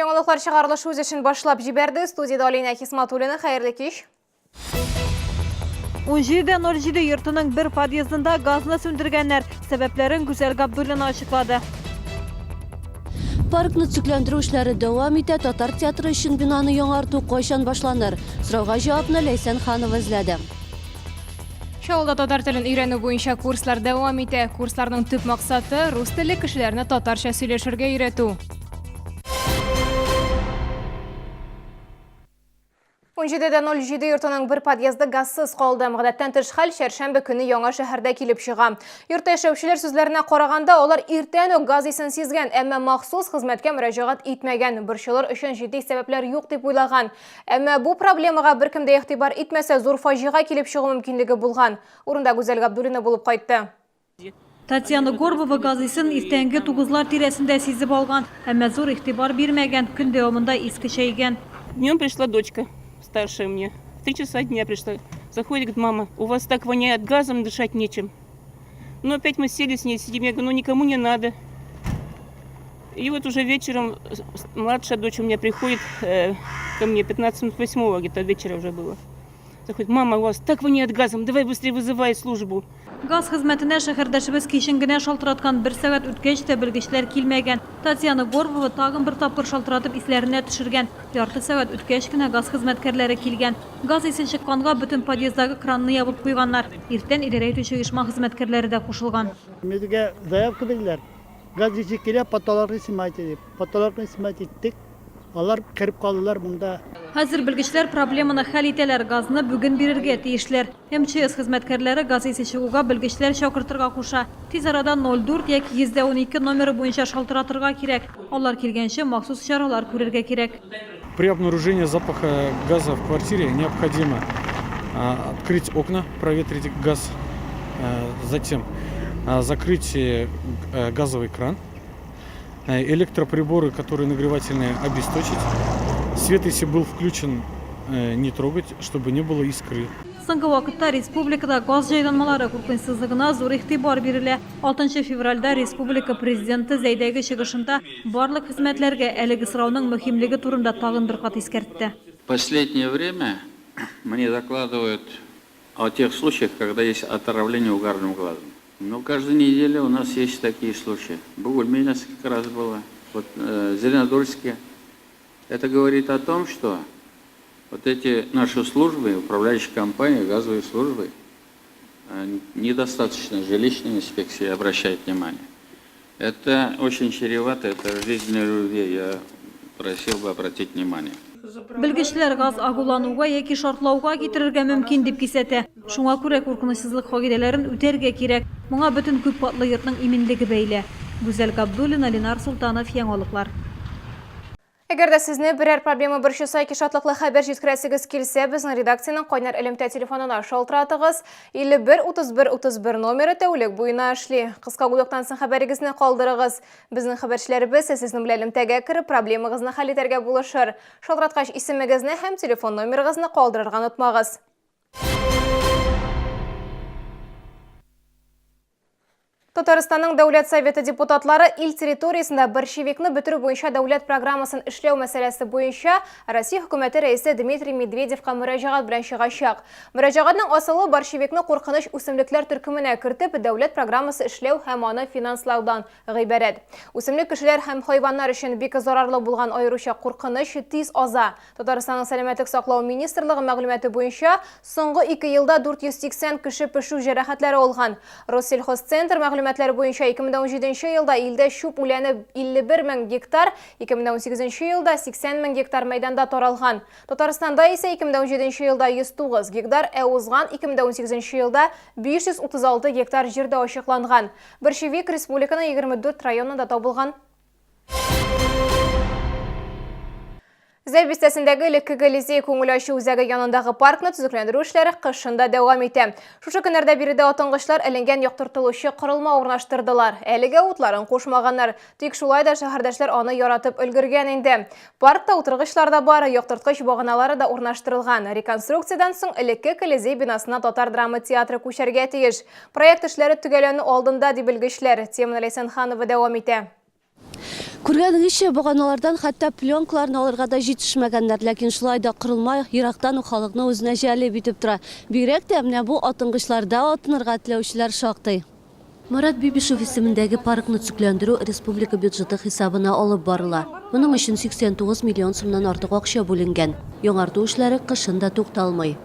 Яңалыклар чыгарылышы үз эшен башлап җибәрде. Студиядә Алинә Хисматуллина. Хәерле кич. 17.07 йортының бер подъездында газны сүндергәннәр. Сәбәпләрен Гүзәл Габдуллина ачыклады. Паркны төзекләндерү эшләре дәвам итә. Татар театры өчен бинаны яңарту кайчан башланыр? Сорауга җавапны Ләйсән Ханова эзләде. Чаллыда татар телен өйрәнү буенча курслар дәвам итә. Курсларның төп максаты рус телле кешеләрне татарча сөйләшергә өйрәтү. 17.07 йортының бер подъезды газсыз калды. Гадәттән тыш хәл чәршәмбе көне яңа шәһәрдә килеп чыга. Йортта яшәүчеләр сүзләренә караганда, алар иртән үк газ исен сизгән, әмма махсус хезмәткә мөрәҗәгать итмәгән. Борчылыр өчен җитди сәбәпләр юк дип уйлаган. Әмма бу проблемага беркем дә игътибар итмәсә, зур фаҗига килеп чыгу мөмкинлеге булган. Урында Гүзәл Габдуллина булып кайтты. Татьяна Горбова газ исен иртәнге тугызлар тирәсендә сизеп алган, әмма зур игътибар бирмәгән, көн дәвамында ис көчәйгән. Днем пришла дочка старшая мне. В 3 часа дня пришла. Заходит, говорит, мама, у вас так воняет газом, дышать нечем. Ну, опять мы сели с ней, сидим, я говорю, ну, никому не надо. И вот уже вечером младшая дочь у меня приходит ко мне, 15 минут восьмого где-то вечера уже было. Заходит, мама, у вас так воняет газом, давай быстрее вызывай службу. Газ хезмәтенә шәһәрдәшебез кичен генә шалтыраткан, бер сәгать үткәч тә белгечләр килмәгән. Татьяна Горбова тагын бер тапкыр шалтыратып исләренә төшергән. Ярты сәгать үткәч кенә газ хезмәткәрләре килгән. Газ исе чыкканга бөтен подъезддагы кранны ябып куйганнар. Иртән идарә итүче оешма хезмәткәрләре дә кушылган. Безгә заявка бирделәр, газ исе килә, потолокны снимайте дип. Потолокны снимать иттек. Алар кереп калдылар монда. Хәзер белгечләр проблеманы хәл итәләр, газны бүген бирергә тиешләр. МЧС хезмәткәрләре газ исе чыгуга белгечләр чакыртырга куша. Тиз арада 04 яки 112 номеры буенча шалтыратырга кирәк. Алар килгәнче махсус чаралар күрергә кирәк. При обнаружении запаха газа в квартире необходимо открыть окна, проветрить газ, затем закрыть газовый кран. Электроприборы, которые нагревательные, обесточить. Свет, если был включен, не трогать, чтобы не было искры. Соңгы вакытта республикада газ җайланмалары куркынычсызлыгына зур игътибар бирелә. 6 февральдә республика Президенты Зәйдәге чыгышында барлык хезмәтләргә әлеге сорауның мөһимлеге турында тагын бер кат искәртте. Последнее время мне докладывают о тех случаях, когда есть отравление угарным газом. Но каждую неделю у нас есть такие случаи. В Бугульме несколько раз было, вот, Зеленодольске. Это говорит о том, что вот эти наши службы, управляющие компании, газовые службы, недостаточно жилищной инспекции обращают внимание. Это очень чревато, это жизнь людей, я просил бы обратить внимание. Белгечләр газ агулануга яки шартлауга китерергә мөмкин дип кисәтә. Шуңа күрә куркынычсызлык кагыйдәләрен үтәргә кирәк. Моңа бөтен күпкатлы йортның иминлеге бәйле. Гүзәл Габдуллина, Ленар Солтанов, Яңалыклар. Әгәр дә сезне берәр проблема борчыса яки шатлыклы хәбәр җиткерәсегез килсә, безнең редакциянең кайнар элемтә телефонына шалтыратыгыз. 51 31 31 номеры тәүлек буена эшли. Кыска гудоктан соң хәбәрегезне калдырыгыз. Безнең хәбәрчеләребез сезнең белән элемтәгә кереп, проблемагызны хәл итәргә булышыр. Шалтыраткач исемегезне һәм телефон номерыгызны калдырырга онытмагыз. Татарстанның Дәүләт Советы депутатлары ил территориясендә борщевикны бетерү буенча дәүләт программасын эшләү мәсьәләсе буенча Россия хөкүмәте рәисе Дмитрий Медведевка мөрәҗәгать белән чыгачак. Мөрәҗәгатьнең асылы борщевикны куркыныч үсемлекләр төркеменә кертеп, дәүләт программасы эшләү һәм аны финанслаудан гыйбарәт. Үсемлек кешеләр һәм хайваннар өчен бик зарарлы булган аеруча куркыныч, тиз аза. Татарстанның Сәламәтлек саклау министрлыгы мәгълүматы буенча, соңгы ике елда 480 кеше пешү җәрәхәтләре алган. Россельхозцентр мәгълүматлары буенча, 2017 елда илдә чүп үләне 51 мең гектар, 2018 елда 80 мең гектар мәйданда таралган. Татарстанда исә 2017 елда 109 гектар, ә узган 2018 елда 536 гектар җирдә ачыкланган. Борщевик республиканың 24 районында табылган. Зәй бистәсендәге элеккеге Лизей күңел ачу үзәге янындагы паркны төзекләндерү эшләре кышын да дәвам итә. Шушы көннәрдә биредә атынгычлар эленгән яктыртылучы корылма урнаштырдылар. Әлегә утларын кушмаганнар. Тик шулай да шәһәрдәшләр аны яратып өлгергән инде. Паркта утыргычлар да бар, яктырткыч баганалары да урнаштырылган. Реконструкциядән соң элекке Колизей бинасына татар драма театры күчәргә тиеш. Проект эшләре төгәлләнү алдында, ди белгечләр. Теманы Ләйсән Ханова дәвам итә. Күргәнегезчә, баганалардан хәтта пленкаларны алырга да җитешмәгәннәр. Ләкин шулай да корылма ерактан ук халыкны үзенә җәлеп итеп тора. Бигрәк тә менә бу атынгычларда атынырга теләүчеләр шактый. Марат Бибишев исемендәге паркны төзекләндерү республика бюджеты хисабына алып барыла. Моның өчен 89 миллион сумнан артык акча бүленгән. Яңарту эшләре кышын да тукталмый.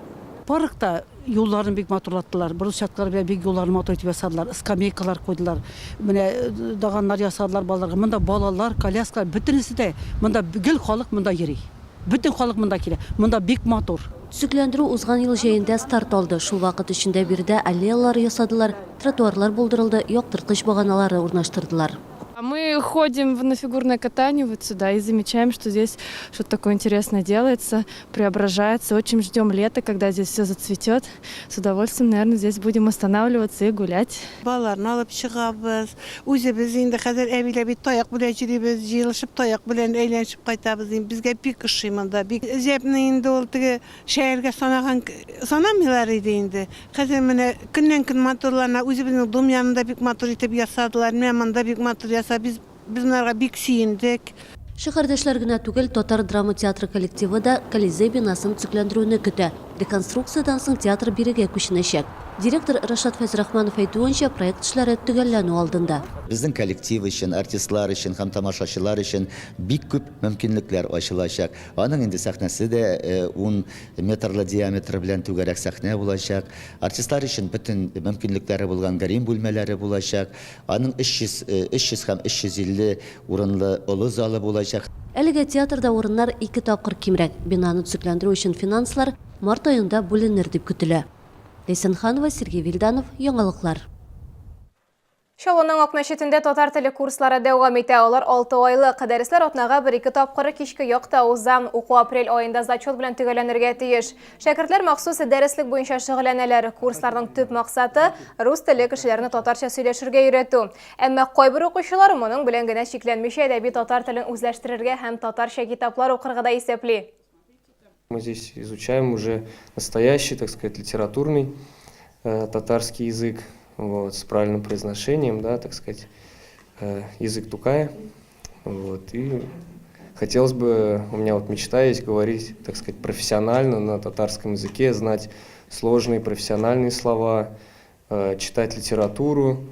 Паркта юлларны бик матурлаттылар, брусчаткалар белән бик юлларны матур итеп ясадылар, скамейкалар куйдылар, менә даганнар ясадылар балаларга. Монда балалар, коляскалар, бөтенесе дә монда гел халык монда йөри. Бөтен халык монда килә. Монда бик матур. Төзекләндерү узган ел җәендә старт алды. Шул вакыт эчендә биредә аллеялар ясадылар, тротуарлар булдырылды, яктырткыч баганалары урнаштырдылар. Мы ходим на фигурное катание вот сюда и замечаем, что здесь что-то такое интересное делается, преображается. Очень ждем лета, когда здесь все зацветет. С удовольствием, наверное, здесь будем останавливаться и гулять. Балаларны алып чыгабыз. Үзебез инде хәзер әбиләр бит таяк белән йөрибез, җыелышып таяк белән әйләнешеп кайтабыз. Инде безгә бик ошый монда. Бик җәпне инде ул теге шәһәргә санаган санамыйлар иде инде. Хәзер менә көннән-көн матурлана, үзебезнең дом янында бик матур итеп ясадылар, менә монда бик матур ясап, без без монарга бик сөендек. Шәһәрдәшләр генә түгел, татар драма театры коллективы да Колизей бинасын төзекләндерүне көтә. Реконструкциядән соң театр бирегә күченәчәк. Директор Рашат Фәйзрахманов әйтүенчә, проект эшләре төгәлләнү алдында. Безнең коллектив өчен, артистлар өчен һәм тамашачылар өчен бик күп мөмкинлекләр ачылачак. Аның инде сәхнәсе дә ун Метрлы диаметры белән түгәрәк сәхнә булачак. Артистлар өчен бөтен мөмкинлекләре булган грим бүлмәләре булачак. Аның 300, 300 һәм 350 урынлы олы залы булачак. Әлегә театрда урыннар ике тапкыр кимрәк. Бинаны төзекләндерү өчен финанслар март аенда бүленер дип көтелә. Ләйсән Ханова, Сергей Вильданов, Яңалыклар. Чаллының Ак мәчетендә татар теле курслары дәвам итә. Алар 6 айлык. Дәресләр атнага бер-ике тапкыр кичке якта уза. Уку апрель аенда зачет белән төгәлләнергә тиеш. Шәкертләр махсус дәреслек буенча шөгыльләнәләр. Курсларның төп максаты, рус телле кешеләрне татарча сөйләшергә өйрәтү. Әмма кайбер укучылар моның белән генә чикләнмичә әдәби татар телен үзләштерергә һәм татарча китаплар укырга да исәпли. Мы здесь изучаем уже настоящий, так сказать, литературный э, татарский язык, вот, с правильным произношением, да, так сказать, э, язык Тукая. Вот, и хотелось бы, у меня вот мечта есть говорить, так сказать, профессионально на татарском языке, знать сложные профессиональные слова, э, читать литературу.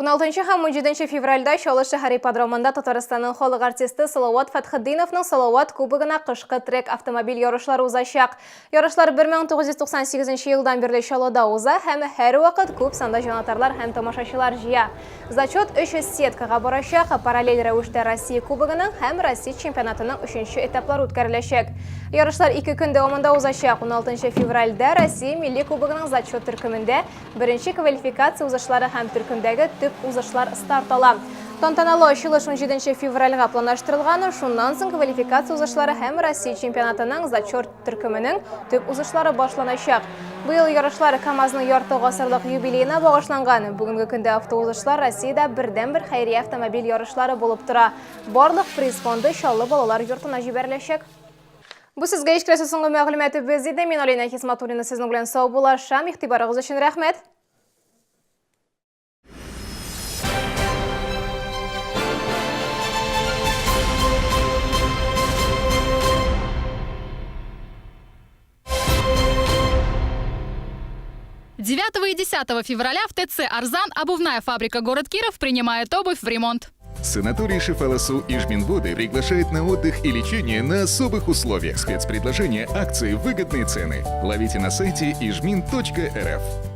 16 һәм 17 февральдә Чаллы шәһәр ипподромында Татарстанның халык артисты Салават Фәтхетдиновның Салават кубогына кышкы трек автомобиль ярышлары узачак. Ярышлар 1998 елдан бирле Чаллыда уза һәм һәрвакыт күп санда җанатарлар һәм тамашачылар җыя. Зачет 300 сеткага барачак, параллель рәвештә Россия кубогының һәм Россия чемпионатының өченче этаплары үткәреләчәк. Ярышлар ике көн дәвамында узачак. 16 февральдә Россия милли кубогының зачет төркемендә Беренче квалификация узышлары һәм төркемдәге төп узышлар старт ала. Тантаналы ачылыш 17 февральгә планлаштырылган, шуннан соң квалификация узышлары һәм Россия чемпионатының зачет төркеменең төп узышлары башланачак. Быел ярышлар КАМАЗның ярты гасырлык юбилеена багышланган. Бүгенге көндә автоузышлар Россиядә бердәнбер хәйрия автомобиль ярышлары булып тора. Барлык приз фонды Чаллы балалар йортына җибәреләчәк. Бу сезгә ишетеләсе соңгы мәгълүматыбыз иде. Мин Алина Хисматуллина сезнең белән саубуллашам. Игътибарыгыз өчен рәхмәт. Девятого и 10 февраля в ТЦ «Арзан» обувная фабрика «Город Киров» принимает обувь в ремонт. Санаторий Шифаласу Ижминводы приглашает на отдых и лечение на особых условиях. Спецпредложения, акции, выгодные цены. Ловите на сайте ижмин.рф.